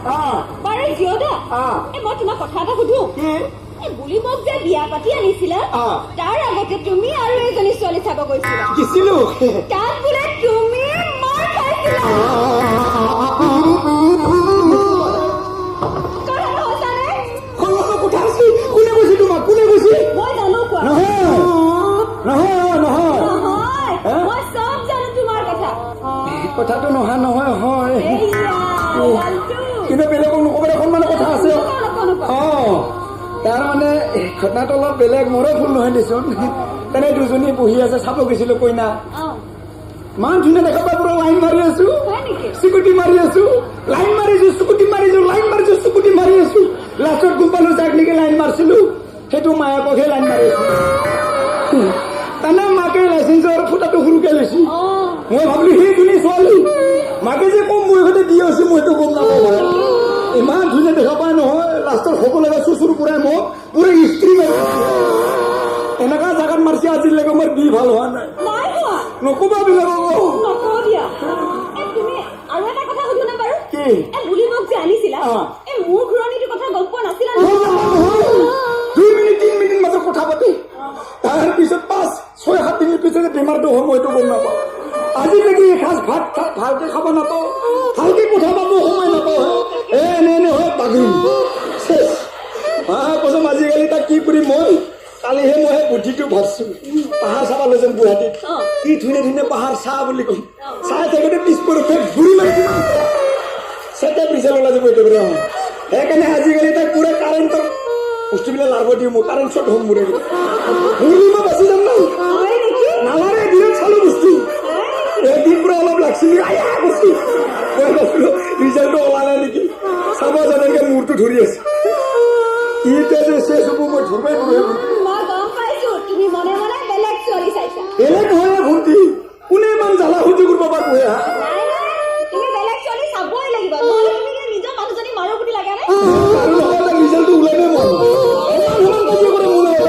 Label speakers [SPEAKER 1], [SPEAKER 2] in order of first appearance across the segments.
[SPEAKER 1] বাৰু জিঅ'দা, এই মই তোমাক কথা এটা সুধো।
[SPEAKER 2] কি?
[SPEAKER 1] এই বুলিবক যে বিয়া পাতি আনিছিলা, তাৰ আগতে তুমি আৰু এজনী ছোৱালী চাব গৈছিলা।
[SPEAKER 2] গেছিলো।
[SPEAKER 1] তাত বোলে তুমি মাৰ খাইছিলা। কথাটো সঁচানে?
[SPEAKER 2] সৰু কথা আছে। কোনে কৈছে তোমাক? কোনে কৈছে?
[SPEAKER 1] মই জানো কোৱা।
[SPEAKER 2] নহয় নহয় নহয়।
[SPEAKER 1] নহয়?
[SPEAKER 2] হে?
[SPEAKER 1] মই চব জানো তোমাৰ কথা।
[SPEAKER 2] কথাটো নহা নহয়, হয়।
[SPEAKER 1] এইয়া, লালটো।
[SPEAKER 2] কিন্তু বেলেগক নক'ব দেখোন, মানে কথা আছে।
[SPEAKER 1] নকওঁ, নকওঁ, নকওঁ।
[SPEAKER 2] অ, তাৰ মানে ঘটনাটো অলপ বেলেগ, মোৰো ভুল নহয় দেচোন। তেনে দুজনী বহি আছে, চাব গৈছিলো কইনা। ইমান ধুনীয়া দেখা পাই পুৰা লাইন মাৰি আছো।
[SPEAKER 1] হয় নেকি?
[SPEAKER 2] চিকুটি মাৰি আছো, লাইন মাৰিছো, চুকুটি মাৰিছো, লাইন মাৰিছো, চুকুটি মাৰি আছো। লাষ্টত গম পালো, যাক নেকি লাইন মাৰিছিলো সেইটো মায়াকহে লাইন মাৰি আছো। তাৰমানে মাকে লাইচেঞ্চৰ ফুটাটো সৰুকে লৈছি। মই ভাবিলো সেইজনী ছোৱালী। মাকে যে কম বয়সতে বিয়া হৈছে, মই সেইটো গম নাপাওঁ ভাই। ইমান ধুনীয়া দেখা পায় নহয়, লাষ্টত হ'ব লগা চুচুৰ পৰাই মোক পুৰা ইস্ত্ৰি মাৰি এনেকুৱা জাগাত মাৰিছে, আজিলৈকে মোৰ বি ভাল হোৱা নাই।
[SPEAKER 1] নাই হোৱা?
[SPEAKER 2] নকবা বেলেগক।
[SPEAKER 1] নকওঁ দিয়া। এই তুমি আৰু এটা কথা সুধো নে বাৰু?
[SPEAKER 2] কি?
[SPEAKER 1] এই বুলিবক যে আনিছিলা, এই মূৰ ঘূৰণিটোৰ কথা গম পোৱা নাছিলা
[SPEAKER 2] গম নাপাওঁ নহয়। 2 মিনিট 3 মিনিট মাজত কথা পাতি তাৰ পিছত 5 6 7 মিনিট পিছতে বেমাৰটো হয়, মই এইটো গম নাপাওঁ। আজিলৈকে এসাঁজ ভাত ভালকে খাব নাপাওঁ, ভালকে কথা পাতিব সময় নাপাওঁ। এ এনে এনে হয় বাগৰিম শেষ। হা কৈছো, আজিকালি তাক কি কৰিম মই? কালিহে মই সেই বুদ্ধিটো ভাবছো, পাহাৰ চাব লৈ যাম গুৱাহাটীত। কি ধুনীয়া ধুনীয়া পাহাৰ চা বুলি ক'ম। চাই থাকোঁতে পিছ পৰোতে ঘূৰি মাৰি দিম, চেটে ৰিজাল্ট ওলাই যাব একেবাৰে। অ, সেইকাৰণে আজিকালি তাক পুৰা কাৰেণ্টৰ বস্তুবিলাক লাৰিব দিওঁ। মই কাৰেণ্ট শ্বট হ'ম মোৰ। মৰিলে মই বাচি যাম ন।
[SPEAKER 1] হয় নেকি?
[SPEAKER 2] নালাৰে, বিৰাট চালো বস্তু। এদিন পুৰা অলপ লাগছিল, আয়া বস্তু। মই ভাবিলো ৰিজাল্টটো ওলালে নেকি চাব, যেনেকে মূৰটো ধৰি আছে। এতিয়া যে শেষ হ'ব, মই ধৰবাই নোৱাৰো।
[SPEAKER 1] মই গম পাইছো, তুমি মনে মনে বেলেগ ছোৱালী চাইছা।
[SPEAKER 2] বেলেগ নহয় ভণ্টি, কোনে ইমান জ্বালা সহ্য কৰিব পাৰিব হা?
[SPEAKER 1] নাই নাই, তুমি বেলেগ ছোৱালী চাবই লাগিব। নহ'লে তুমি কি নিজৰ মানুহজনী মাৰো বুলি লাগা নে?
[SPEAKER 2] আৰু নহ'লে ৰিজাল্টটো ওলালে মই ইমান ইমান কাজিয়া কৰে মোৰ লগত।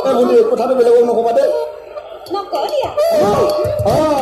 [SPEAKER 2] এই ভণ্টি, কথাটো বেলেগক নক'বা দেই।
[SPEAKER 1] নকওঁ দিয়া।
[SPEAKER 2] অ।